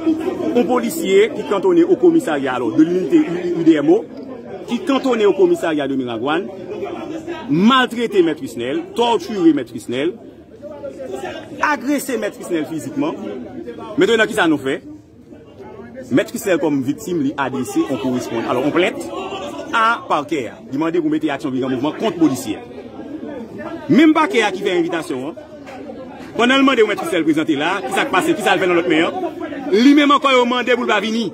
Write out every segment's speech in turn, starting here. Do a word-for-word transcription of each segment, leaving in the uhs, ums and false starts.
Yon polisye ki kantone o komisarya, alò, de linite U D M O, ki kantone o komisarya de Miragwàn, maltrete Mèt Frisnel, tòtire Mèt Frisnel, agrese Mèt Frisnel fizikman. Mentnan, kisa nou fè? Mèt Frisnel kòm viktim, li adrese yon koresponn, alò, yon plent a pakè a. Li mande pou mete aksyon vire an mouvman kont polisye a. Menm pakè a ki fè envitasyon an, pandan l mande pou Mèt Frisnel prezante la, kisa k pase, kisa l fè nan lòt men an? Li menm ankò yo mande pou l pa vini.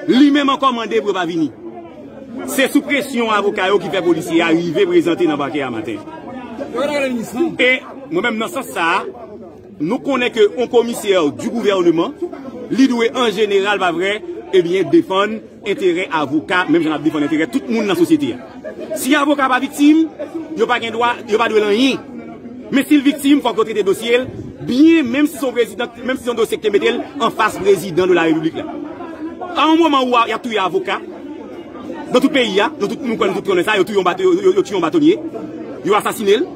Li menm ankò mande pou l pa vini. Se sou presyon avoka yo ki fè polisye a rive prezante nan pakè a maten. E mwen menm nan sans sa a, nou konnen ke yon komisè di gouvèneman, li dwe an jeneral, pa vre, ebyen, defann enterè avoka, menm jan n ap defann enterè tout moun nan sosyete a. Si avoka pa viktim, yo pa gen dwa, yo pa dwe l anyen. Men si l viktim, fòk yo trete dosye l byen, menm si se yon prezidan, menm si se yon dosye ki te mete l anfas prezidan de la repiblik la. A yon moman ou y ap touye avoka, nan tout peyi a, nou tout, nou kwè, nou tout konnen sa, yo touye yon bato-, yo, yo, yo tiye yon batonye, yo asasine l,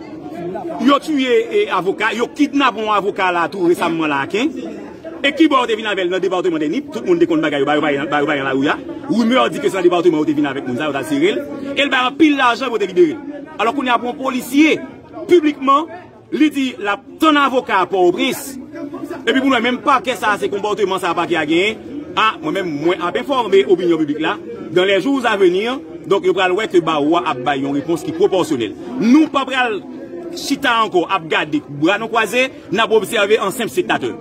yo tiye, e, avoka, yo kidnape yon avoka la tou resamman la, Aken. E ki bò yo te vin avè l nan depatman de Nip? Tout moun te konn bagay yo, ba yo bay, ba yo bay nan lari a. Rimè di ke se nan depatman yo te vin avèk moun sa, yo t al sere l. E l bay anpil lajan pou yo te libere l. Alò kounye a pou yon polisye, piblikman, li di l ap tann avoka a Pòtoprens. Epi pou nou wè, menm pakè sa a, se konpòteman sa a pakè a genyen. A, mwen menm, mwen ap enfòme opinyon piblik la. Dans les jours à venir, donk, yo pral wè ke bawo a ap bay yon repons ki pwopòsyonèl. Nou pa pral chita ankò ap gade bra nou kwaze, n ap obsève an senp spektatè.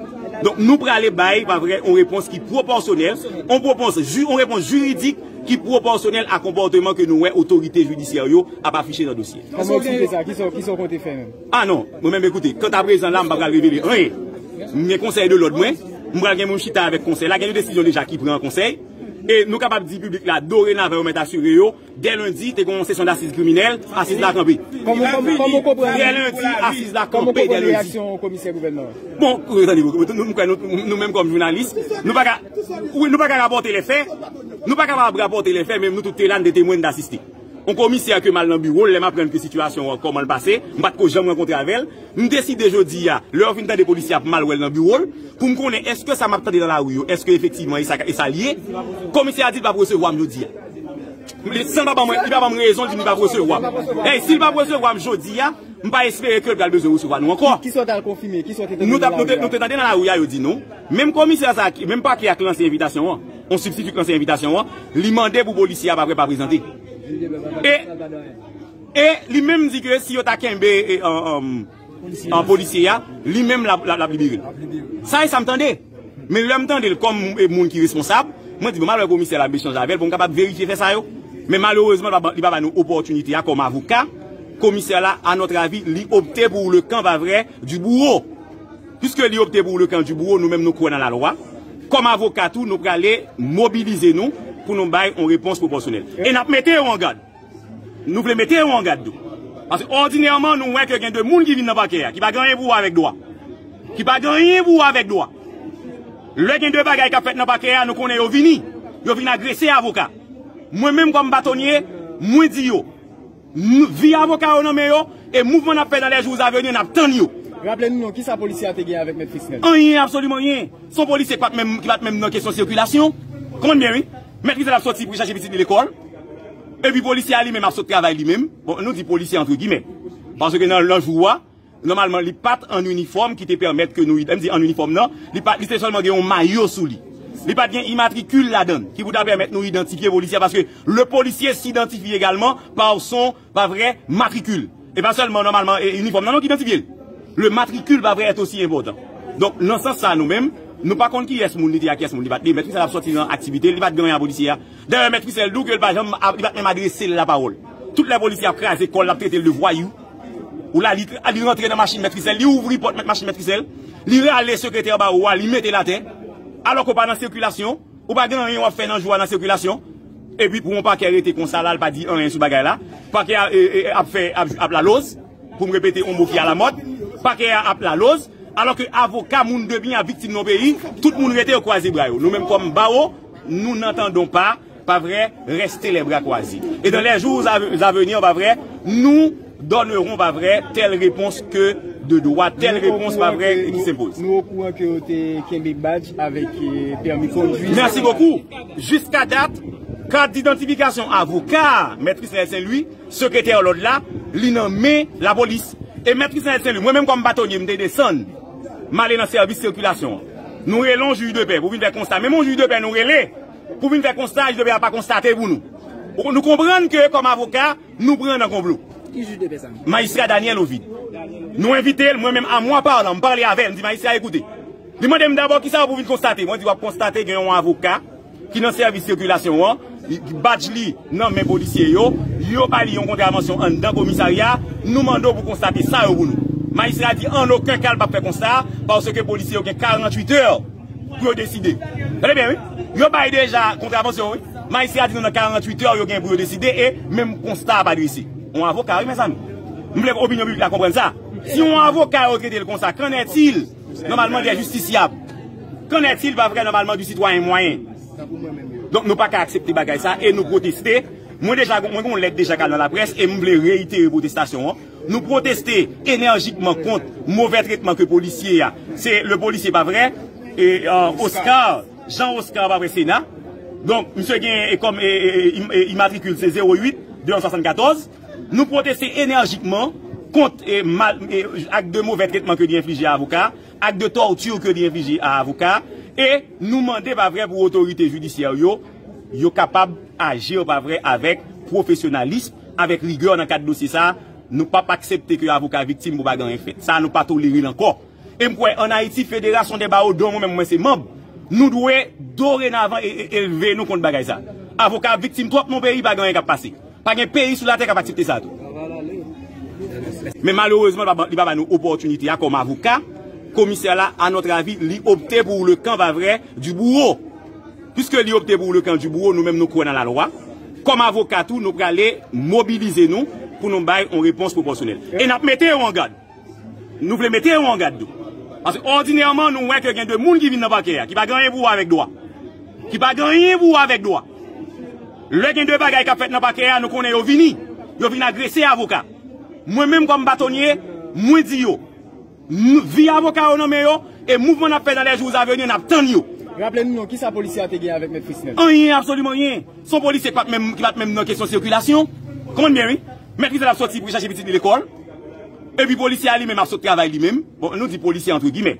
Donk, nou prale bay, pa vre, yon repons ki pwopòsyonèl, yon repons ji-, yon repons jiridik ki pwopòsyonèl a konpòteman ke nou wè otorite jidisyè yo ap afiche nan dosye. Kòman w eksplike sa? Kisa, kisa w konte fè menm? A non, mwen menm, ekoute, kanta prezan la, m pa pral revele anyen. M gen konsèy de lòd mwen, m pral gen moun chita avèk konsèy la, gen yon desizyon deja ki pran an konsèy. E nou kapab di piblik la, dorenavan, yo mèt asire yo, dè lendi, te gen yon sesyon dasiz kriminèl, asiz la kanpe. Kòman, kòman, kòman w konprann? Dè lendi, asiz la kanpe, dè lendi. Kòman w konprann reyaksyon komisè gouvènman an? Bon, tande, nou, nou, nou, nou menm kòm jounalis, nou pa ka, wi, nou pa ka rapòte lè fè, nou pa ka rapòte lè fè, men nou tout te la, nou te temwen, nou t asiste. Yon komisè ke m al nan biwo l, lè m aprann ke sitiyasyon an, kòman l pase, m pa t ko janm rankontre avè l. M deside jodi a, lè yo fin tande polisye ap mal wè l nan biwo l, pou m konnen èske sa m ap tande nan lari yo, èske efektivman e sa, e sa l ye. Komisè a di l p ap resevwa m jodi a. Li, san l pa ban mwen, li pa ban m rezon, li di m li p ap resevwa m. E si l p ap resevwa m jodi a, m pa espere ke l pral bezwen resevwa nou ankò. Kisa w t al konfime? Kisa w te tande nan lari a? Nou t ap, nou te, nou te tande nan lari a, yo di nou. Menm komisè sa, menm pakè a k lanse envitasyon an, yon sibstiti k lanse envitasyon an, li mande pou polisye a pa vre pa prezante. E, e li menm di ke si yo ta kenbe, e, an, an, an polisye a, li menm l ap, l ap, l ap libere l. Sa e sa m tande. Men lè m tande l kòm, e, moun ki responsab, mwen di, bon, m al wè komisè la, m echanj avè l pou m kapab verifye fè sa yo. Men malerezman, li pa, li pa ba nou opòtinite a kòm avoka. Komisè la, à notre avis, li opte pour le camp, pa vre, du bourreau. Piske li opte pour le camp du bourreau, nou menm nou kwè nan lalwa. Kòm avoka tou, nou prale mobilize nou pou nou bay yon repons pwopòsyonèl. E n ap mete yo an gad. Nou vle mete yo an gad tou. Paske òdinèman, nou wè ke gen de moun ki vin nan pakè a, ki pa gen anyen pou wè avèk dwa. Ki pa gen anyen pou wè avèk dwa. Lè gen de bagay k ap fèt nan pakè a, nou konnen yo vini. Yo vin agrese avoka. Mwen menm kòm batonye, mwen di yo, n-, vi avoka yo nan men yo, e mouvman n ap fè dans les jours à venir, n ap tann yo. Raple nou non, kisa polisye a te gen avèk Mèt Frisnel? Anyen, absoliman anyen. Se yon polisye ki pa t menm, ki pa t menm nan kesyon sikilasyon. Konprann byen, wi. Mèt Frisnel ap sòti pou chache pitit li lekòl. Epi polisye a li menm ap sot travay li menm. Bon, nou di polisye antre gimè. Paske nan, nan jou a, nòmalman, li pa t an inifòm ki te pèmèt ke nou, m di an inifòm nan, li pa, li te sèlman gen yon mayo sou li. Li pa t gen imatrikil ladan l, ki pou ta pèmèt nou idantifye polisye a, paske le policier s'identifie également par son, pa vre, matricule. E pa sèlman, nòmalman, e, inifòm nan non ki idantifye l. Le matricule, pa vre, est aussi important. Donk, nan sans sa, nou menm, nou pa konn kiyès moun li te a kiyès moun li pa t li. Mèt Frisnel ap sòti nan aktivite l, li pa t gen anyen a polisye a. Dayè, Mèt Frisnel di w ke l pa janm, li pa t menm adrese l lapawòl. Tout lè polisye ap kraze kò l, l ap trete l de vwayou. Ou la, li, li rantre nan machin Mèt Frisnel, li ouvri pòt machin Mèt Frisnel, li rale sekretè bawo a, li mete l atè. Alò ke w pa nan sikilasyon, ou pa gen anyen w ap fè nan jou a nan sikilasyon. Epi pou yon pakè rete konsa la, l pa di anyen sou bagay la. Pakè a, e, e, ap fè, ap, ap laloz, pou m repete yon mo ki alamòd. Pakè a ap laloz, alò ke avoka, moun de byen a viktim nan peyi, tout moun rete yo kwaze bra yo. Nou menm kòm bawo, nous n'entendons pas, pa vre, rester les bras croisés. Et dans les jours à, à venir, pa vre, nous donnerons, pa vre, telle réponse que de dwa, tèl repons pa vrè ki senpoze. Nou okouran ke yo te kenbe badj avèk, eh, pèmi kondwi. Merci beaucoup. Jiska dat, kat didantifikasyon avoka Mèt Christnel Saint Louis, sekretè lòd la, li nan men lapolis. E Mèt Christnel Saint Louis, mwen menm kòm batonye, m te desann, m ale nan sèvis sikilasyon an. Nou rele yon jij de pè pou vin fè konsta. Menm yon jij de pè nou rele pou vin fè konsta, jij de pè a pa konstate pou nou. Nou konprann ke kòm avoka, nou pran nan konplo. Ki jij de pè sa? Majistra Daniel Ovide. Nou envite l, mwen menm, a mwa palan, m pale avè l, m di, "Majistra, ekoute." Li mande m dabò, "Kisa w pou vin konstate?" Mwen di, "W ap konstate gen yon avoka ki nan sèvis sikilasyon an, li, badj li nan men polisye yo, yo ba li yon kontravansyon anndan komisarya, nou mande w pou konstate sa yo pou nou." Majistra di, "An okenn ka, l p ap fè konsta, paske polisye yo gen karanntuit è pou yo deside." Tande byen, wi. Yo bay deja kontravansyon, wi. Majistra di nou nan karanntuit è, yo gen pou yo deside e menm konsta a pa drese. Yon avoka, wi, mezanmi. M vle opinyon piblik la konprann sa. Si yon avoka yo trete l konsa, qu'en est-il, normalement, des justiciables? Qu'en est-il, pa vrè, normalement, du citoyen moyen? Donk, nou pa ka aksepte bagay sa e nou pwoteste. Mwen deja, mwen gen yon lèt deja k al nan laprès e m vle reyitere pwotestasyon an. Nou pwoteste enèjikman kont movè tretman ke polisye a. Se le polisye pa vrè, e, euh, Oscar, Jean Oscar pa vrè Sena. Donk, misye gen, e, kòm, e, e, e, im-, e, imatrikil se zewo uit de an swasannkatòz. Nou pwoteste enèjikman kont, e, mal, e, ak de movè tretman ke li enflije a avoka, ak de tòti ke li enflije a avoka, e nou mande pa vrè pou otorite jidisyè yo, yo kapab aji pa vrè avèk pwofesyonalis, avèk rigè nan kad dosye sa. Nou p ap aksepte ke avoka viktim pou pa gen anyen fèt. Sa nou pa tolere l ankò. E m kwè ann Ayiti, Federasyon dè Bawo, dont mwen menm mwen se manm, nou dwe dorenavan e, e, elve nou kont bagay sa. Avoka viktim twòp nan peyi, pa gen anyen k ap pase. Pa gen peyi sou latè k ap aksepte sa tou. Men malerezman, li pa ba, li pa ba nou opòtinite a kòm avoka. Komisè la, à notre avis, li opte pou le camp pa vrè du bourreau. Piske li opte pou le camp du bourreau, nou menm nou kwè nan lalwa. Kòm avoka tou, nou prale mobilize nou pou nou bay yon repons pwopòsyonèl. E n ap mete yo an gad. Nou vle mete yo an gad tou. Paske òdinèman, nou wè ke gen de moun ki vin nan pakè a, ki pa gen anyen pou wè avèk dwa. Ki pa gen anyen pou wè avèk dwa. Lè gen de bagay k ap fèt nan pakè a, nou konnen yo vini. Yo vin agrese avoka. Mwen menm kòm batonye, mwen di yo, n-, vi avoka yo nan men yo, e mouvman n ap fè dans les jours à venir, n ap tann yo. Raple nou non, kisa polisye a te gen avèk Mèt Christnel? Anyen, absoliman anyen. Se yon polisye ki pa t menm, ki pa t menm nan kesyon sikilasyon. Konprann byen, wi. Mèt Christnel ap soti pou chache pitit li lekòl. Epi polisye a li menm ap sot travay li menm. Bon, nou di polisye antre gimè.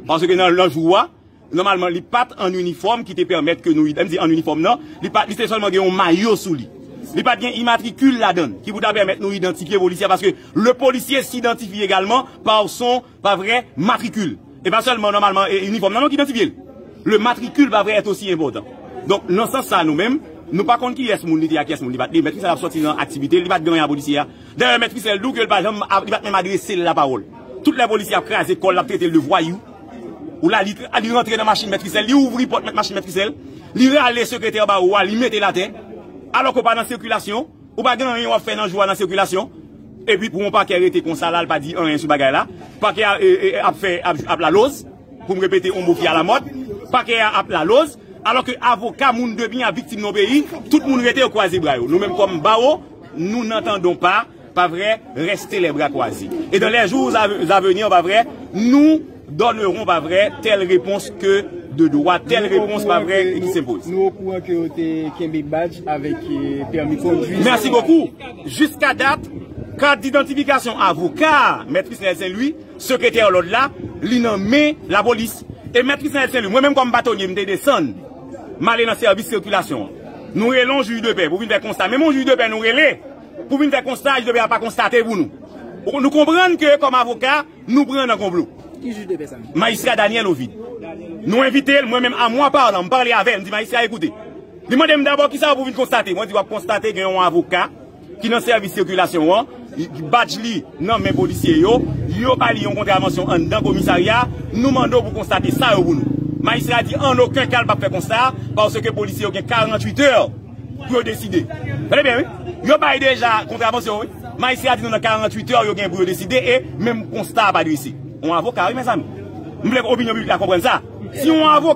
Paske nan, nan jou a, nòmalman, li pa t an inifòm ki te pèmèt ke nou id-, m di an inifòm nan, li pa, li te sèlman gen yon mayo sou li. Li pa t gen imatrikil ladan l, ki pou ta pèmèt nou idantifye polisye a, paske le policier s'identifie également par son, pa vrè, matrikil. E pa sèlman, nòmalman, e, inifòm nan, non, ki idantifye l. Le matricule, pa vrè, est aussi important. Donk, nan sans sa, nou menm, nou pa konn kiyès moun li te a, kiyès moun li pa t li. Mèt Christnel ap sòti nan aktivite, li pa t gen anyen a polisye a. Dayè, Mèt Christnel di w ke l pa janm, li pa t menm adrese l lapawòl. Tout lè polisye ap kraze kò l, l ap trete l de vwayou. Ou la, li, li rantre nan machin Mèt Christnel, li ouvri pòt machin Mèt Christnel, li rale sekretè bawo a, li mete l atè. Alò ke w pa nan sikilasyon, ou pa gen anyen w ap fè nan jou a nan sikilasyon. Epi pou yon pakè rete konsa la, l pa di anyen sou bagay la. Pakè a, e, e, ap fè, ap, ap laloz. Pou m repete yon mo ki alamòd, pakè a ap laloz, alò ke avoka moun de byen a viktim nan peyi, tout moun rete yo kwaze bra yo. Nou menm kòm bawo, nous n'entendons pas, pa vrè, rester les bras croisés. Et dans les jours à, à venir, pa vrè, nous donnerons, pa vrè, telle réponse que de droit, telle réponse, pa vrè, qui s'impose. Nou okouran ke yo te kenbe badj avèk, eh, pèmi kondwi. Merci beaucoup. Jiska dat, kat didantifikasyon avoka Mèt Christnel Saint Louis, sekretè lòd la, li nan men lapolis. E Mèt Christnel Saint Louis, mwen menm kòm batonye, m te desann, m ale nan sèvis sikilasyon an. Nou rele yon jij de pè pou vin fè konsta. Menm yon jij de pè nou rele pou vin fè konsta, jij de pè a pa konstate pou nou. Nou konprann ke kòm avoka, nou pran nan konplo. Ki jij de pè sa? Majistra Daniel Ovide. Nou envite l, mwen menm, a mwa palan, m pale avè l, m di, "Majistra, ekoute." Li mande m dabò, "Kisa w pou vin konstate?" Mwen di, "W ap konstate gen yon avoka ki nan sèvis sikilasyon an, badj li nan men polisye yo, yo ba li yon kontravansyon anndan komisarya, nou mande w pou konstate sa yo pou nou." Majistra di, "An okenn ka, l p ap fè konsta, paske polisye yo gen karanntuit è pou yo deside." Tande byen, wi. Yo bay deja kontravansyon, wi. Majistra di nou nan karanntuit è, yo gen pou yo deside, e menm konsta a pa drese. Yon avoka, wi, mezanmi. M vle opinyon piblik la konprann sa. Si yon avoka